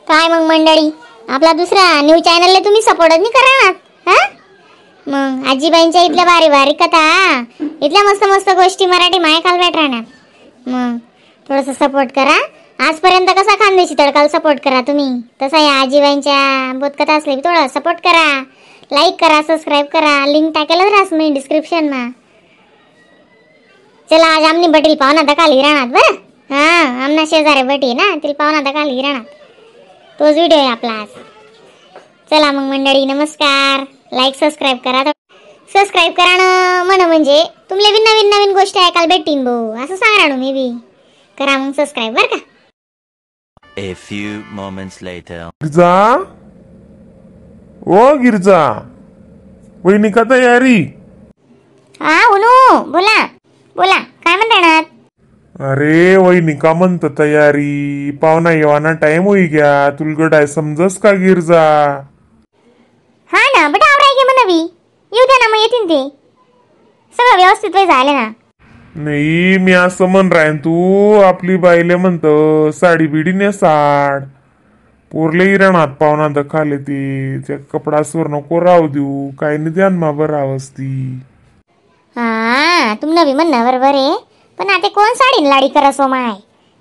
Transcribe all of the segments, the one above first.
काय मग मंडळी, आपला दुसरा न्यूज चॅनलला तुम्ही सपोर्टच नाही करणार हा? मग आजीबाईंच्या इथल्या भारी भारी कथा, इथल्या मस्त मस्त गोष्टी मराठी माय काल भेट राहणार. मग थोडंसं सपोर्ट करा. आजपर्यंत कसा खानदेशी तडकाला सपोर्ट करा तुम्ही, तसा या आजीबाईंच्या बोधकथा असले बी थोडं सपोर्ट करा. लाईक करा, सबस्क्राईब करा. लिंक टाकेलच राहस मी डिस्क्रिप्शन मा. चला आज आमनी बटील पाहुणा दकाल हिराणात बरं. हां, आमना शेजारे बटी ना, तिला पाहुणा दकाल हिराणात. तोच व्हिडिओ आहे आपला आज. चला मग मंडळी, नमस्कार. लाईक सबस्क्राईब करा. सबस्क्राईब करा ना म्हण, म्हणजे तुमले बी नवीन नवीन गोष्टी ऐकायला भेटतील भाऊ, असं सांगा ना मी बी. करा मग सबस्क्राईब बरं का. A few moments later. Girja, ओ गिरजा, वहिनी का तयारी? हा उनू, बोला बोला, काय म्हणणार? अरे वहिनी का म्हणत तयारी, पाहुणा येवाना टाइम होई गया, तुलगड आहे समजस का गिरजा? हा ना बेटा, आवराय गे म्हणावी, येऊ द्या ना, मग येतील ते. सगळं व्यवस्थित वय झाले ना. नाही मी असं म्हण राहीन, तू आपली बाईले म्हणत साडी बिडी नेसाड, पोरले इराणात पाहुणा दखाले ती, त्या कपडासवर नको राहू देऊ, काय नाही ध्यान मा बरं असती. हा तुम बी म्हणणं बरोबर आहे, पण आता कोण साडी लाडी करसो माय?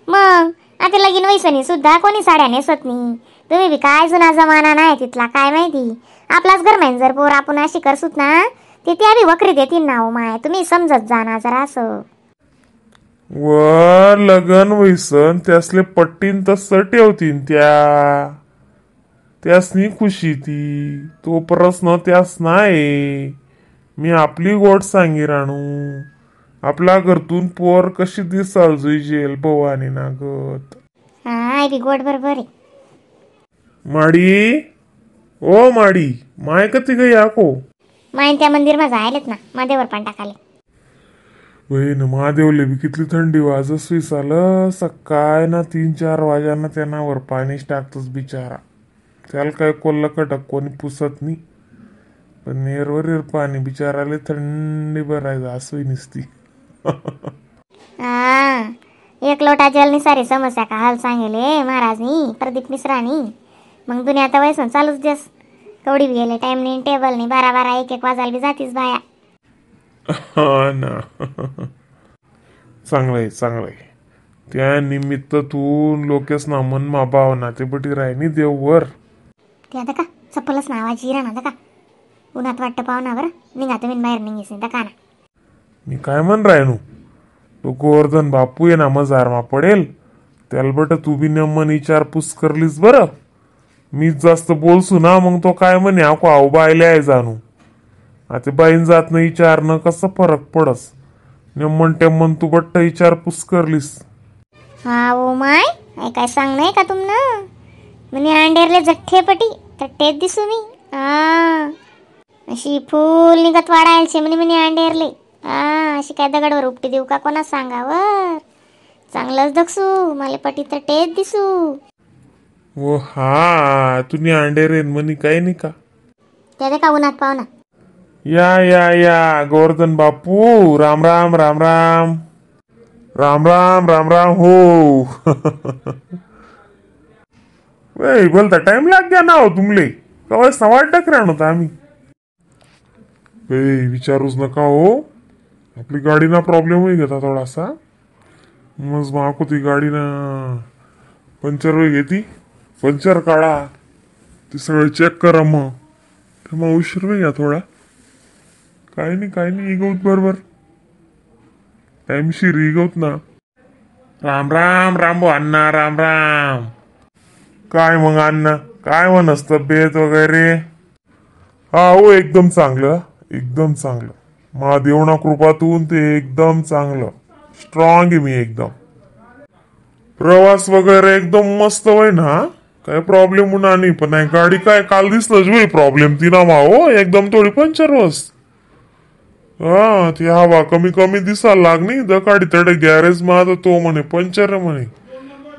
मग आता लगीन वैसनी सुद्धा कोणी साड्या नेसत नाही. तुम्ही बी काय जुना जमाना नाही तिथला काय माहिती. आपलाच घर माहिन जर पोर आपण अशी करसूत ना, ते त्या बी वकरी देतील ना हो माय. तुम्ही समजत जा ना जरा असं. व लगन वैसन त्यासले पट्टीन तसं ठेवतीन त्या, त्यासनी खुशी ती, तो प्रश्न त्यास नाही. मी आपली गोट सांगी राणू, आपला घरतून पोर कशी दिसाल जुईजेल भवानी नागत. हा बी गोट बरोबर आहे. माडी, ओ माडी, माय कती गई आको? माय त्या मंदिर मा जायलेत ना, महादेवर पण टाकाले. बहीण महादेवले बी कितली थंडी वाजस आलं सकाळ ना 3-4 वाजाना त्यांनावर पाणीच टाकतोच बिचारा. त्याला काय कोल्हा कटक कोणी पुसत नाही, पण नेरवर पाणी बिचाराले थंडी भरायचं असं निसती. हा एक लोटा जलनी सारी समस्या का हाल सांगेले महाराजनी प्रदीप मिश्रानी. मग दुनिया तर वयसन चालूच देस, कवडी बी गेले टाइम नाही टेबल नाही, 12-12 1-1 वाजायला बी जातीस बाया. हा ना, चांगलंय चांगलंय. त्या निमित्त तू लोकेस ना मन मा भावना ते बटी राहिनी देववर. ते आता का चप्पलच नावाची राहणार का उन्हात वाटतं पाहुणा बरं निघा तुम्ही बाहेर निघेस नाही का ना. मी काय म्हण राहिनू, तो गोवर्धन बापू आहे ना मजार मा पडेल, त्याला बट तू बी मन विचारपूस करलीस बरं. मी जास्त बोलसू ना मग तो काय म्हणे आको आऊ बायले आहे जाणू. आता बाईन जात नाही विचारणं कसं फरक पडस, नेमन टेमन तू बट्ट विचारपूस करलीस. हा ओ my, काय काय सांग नाही का तुमनं, म्हणे अंडेरले जठ्ठे पटी तट्टेच दिसू मी. हा अशी फुल निघत वाढायचे म्हणे म्हणे अंडेरले. हा अशी काय दगडवर उपटी देऊ का कोणा सांगावर, चांगलंच दक्षू मला पटी तर टेच दिसू. ओ हा तुम्ही अंडेर म्हणे काय नाही का त्या का उन्हात पाहुणा. या या या गोवर्धन बापू, राम राम राम राम राम राम राम राम हो. वे बोलता टाइम लाग गया ना हो तुमले, कवा सवाल टकराण होता आम्ही. ए विचारूच नका हो, आपली गाडीना प्रॉब्लेम होई घेता थोडासा, मग माको ती गाडी ना पंचर होई घेती, पंचर काढा ते सगळं चेक करा, मग मग उशीर होई घ्या थोडा. काय नाही काय नाही, इगवत बरोबर टाइमशीर इगवत ना. राम राम राम भाऊ अण्णा, राम राम. काय मग अण्णा, काय म्हणस तब्येत वगैरे? हा हो एकदम चांगलं, एकदम चांगलं. महादेवना कृपातून ते एकदम चांगलं, स्ट्रॉंग आहे मी एकदम. प्रवास वगैरे एकदम मस्त होय ना, काय प्रॉब्लेम होणार नाही. पण नाही गाडी काय काल दिसलंच प्रॉब्लेम ती ना भाऊ, एकदम थोडी पंचर होस. हा ती हवा कमी कमी दिसायला लागली दकाडी तडे गॅरेज मा, तर तो म्हणे पंचर आहे म्हणे,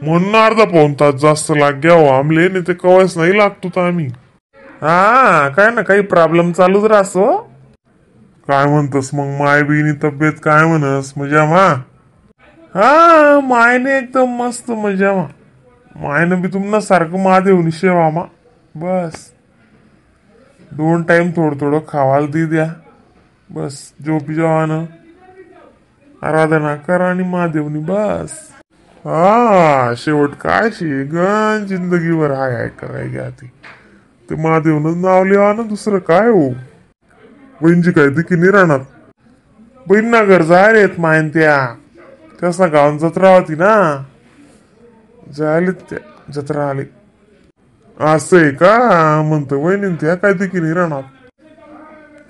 म्हणून अर्धा पाऊन तास जास्त लाग गया हो आमले, नाही ते कवायच नाही लागतो तर आम्ही. हा काय ना काही प्रॉब्लेम चालूच राहतो. काय म्हणतस मग माय बिनी तब्येत काय म्हणस, मजा मा? हा मायने एकदम मस्त मजा मा. मायनं बी तुम्हाला सारखं महादेवनी सेवा मा बस. 2 टाइम थोडं थोडं खावायला दी द्या बस. झोपी जावानं आराधना करा आणि महादेवनी बस. हा शेवट काय शे गण जिंदगीवर हाय हाय कराय घ्या ती ते महादेवनं नाव लिहा ना, दुसरं काय हो. बहीणची काय ती नाही राहणार, बहीण घर जायला येत मायन त्या त्यास ना गावात जत्रा होती ना, जायला त्या जत्रा आली असं आहे का म्हणतो वहिनी त्या काय ती नाही राहणार.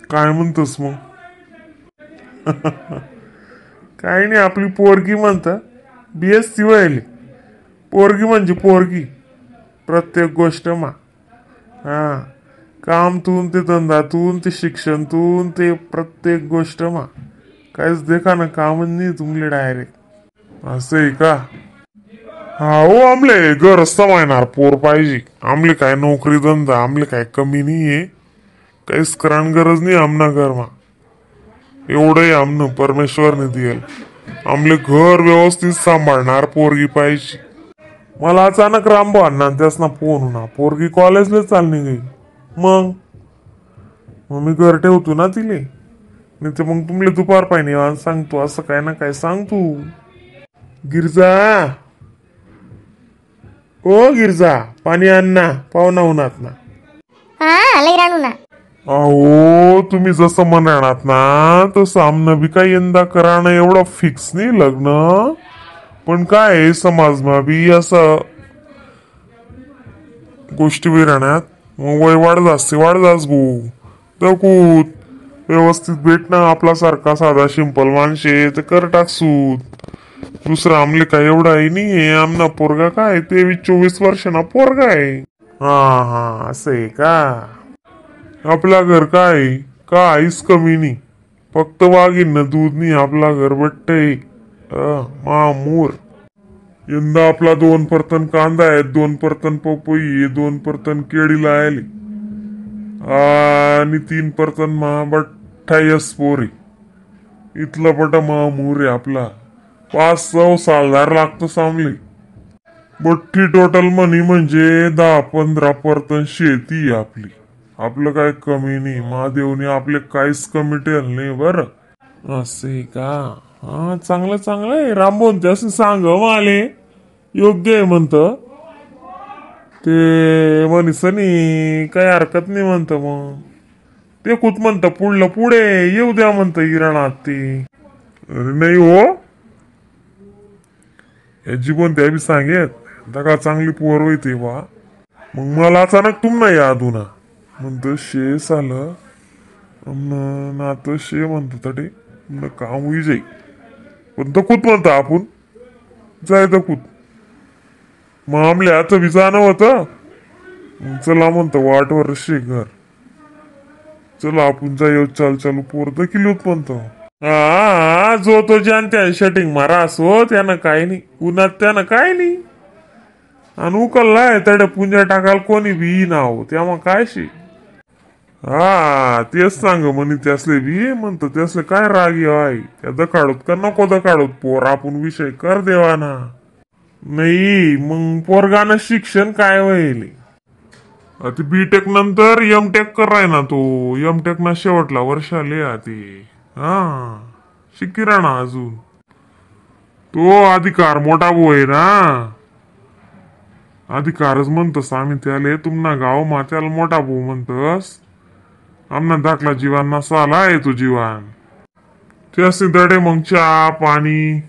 काय म्हणतोस मग? काही नाही, आपली पोरगी म्हणत BSc व्हायली. पोरगी म्हणजे पोरगी प्रत्येक गोष्ट मा हा कामतून ते धंदातून ते शिक्षणतून ते प्रत्येक गोष्ट मा काहीच देखा ना काम नाही तुमले डायरेक्ट. असं आहे का? हा हो आमले गरज समायणार पोर पाहिजे. आमले काय नोकरी धंदा आमले काय कमी नाही आहे, काहीच करान गरज नाही आमना घरमा. एवढंही आमनं परमेश्वरने दिल. आमले घर व्यवस्थित सांभाळणार पोरगी पाहिजे. मला अचानक रामभाऊ अण्णा त्यास ना फोन होणार, पोरगी कॉलेजला चालली गई. मग मग मी घर ठेवतो ना तिले, नाही तर मग तुमले दुपार पाहिजे सांगतो असं काय ना काय सांगतो. गिरजा ओ गिरजा पाणी आण ना, पाहुणा उन्हात ना. हा लई राणू ना. अहो तुम्ही जसं म्हणणार ना तसं आमनं बी काय यंदा कराणं एवढं फिक्स नाही लग्न, पण काय समाजमा बी असं गोष्टी बी राहण्यात मग वय वाढत असते वाढत भाऊ. दकूत व्यवस्थित भेटणं आपला सारखा साधा सिंपल माणसे तर कर टाकसूत. दुसरं आमले काय एवढं आहे नाही. आमना पोरगा काय 23-24 वर्षांना पोरगा आहे. हा हा असं आहे का? आपला घर काय काहीच कमी नाही, फक्त वाघीन दूध नाही आपला घर बट्ट आहे मामूर. यंदा आपला 2 परतन कांदा आहे, 2 परतन पपई आहे, 2 परतन केळीला आले आणि 3 परतन मा बठ्ठा यस पोरी. इथला पटा मामूर आहे आपला. 500 सालदार लागतो सामली बठ्ठी टोटल मनी म्हणजे 10-15 परतन शेती आहे आपली. आपलं काय कमी नाही, महादेवने आपले काहीच कमी ठेवलं नाही बरं. असे का? हा चांगलं चांगलं आहे. रामबोन त्यास सांग माले योग्य आहे म्हणत ते म्हणीसनी काही हरकत नाही म्हणत. मग ते कुठ म्हणतं पुढलं पुढे येऊ द्या म्हणतं इराणात ते. अरे नाही हो याची पण त्या बी सांगेत का चांगली पोर होते बा. मग मला अचानक तुम नाही याद होणार म्हणतो शे झालं नातं शे म्हणतो तडे काम होई जाई. पण दखूत म्हणतो आपण जाय दखूत. मग आमले आता बी जाणं होतं. चला म्हणतो वाटवर शे घर, चला आपण जाऊ चाल चालू पोर दखील होत म्हणतो. हा जो तो ज्यान त्या शटिंग मारा असो त्यानं काय नाही, उन्हात त्यानं काय नाही आणि उकललाय तडे पुंजा टाकायला कोणी बी ना हो त्यामुळे काय शे. हा तेच सांग म्हणे त्यासले बी म्हणतो त्यासले काय राग आहे त्या दखाडोत का नको दखाडोत पोर आपण विषय कर देवाना नाही. मग पोरगानं शिक्षण काय होईल आता BTech नंतर MTech कराय ना तो. MTech ना शेवटला वर्ष आले आती. हा शिकिरा ना अजून तो अधिकार मोठा भाऊ आहे ना. अधिकारच म्हणतोस आम्ही त्याले, तुमना गाव मा त्याला मोठा भाऊ म्हणतस. आमना दाखला जीवान नसा आला आहे तो जीवान. त्यासनी दडे मग चहा पाणी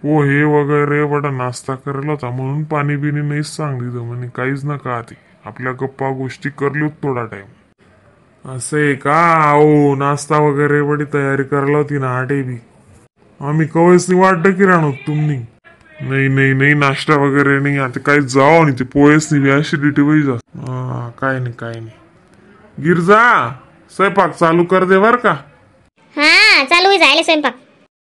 पोहे वगैरे बडा नाश्ता करेल होता म्हणून पाणी बिणी नाही सांगितलं म्हणे काहीच नका आधी आपल्या गप्पा गोष्टी करली थोडा टाइम. असं आहे का? हो नाश्ता वगैरे बडी तयारी करायला होती ना आठे बी. आम्ही कवयच नाही वाटत की राहणार तुम्ही. नाही नाही नाही नाश्ता वगैरे नाही आता काही जाऊ नाही ते पोहेच नाही ऍसिडिटी होई जा. काय नाही काय नाही. गिरजा स्वयंपाक चालू कर दे बर का. हा चालू जायला स्वयंपाक.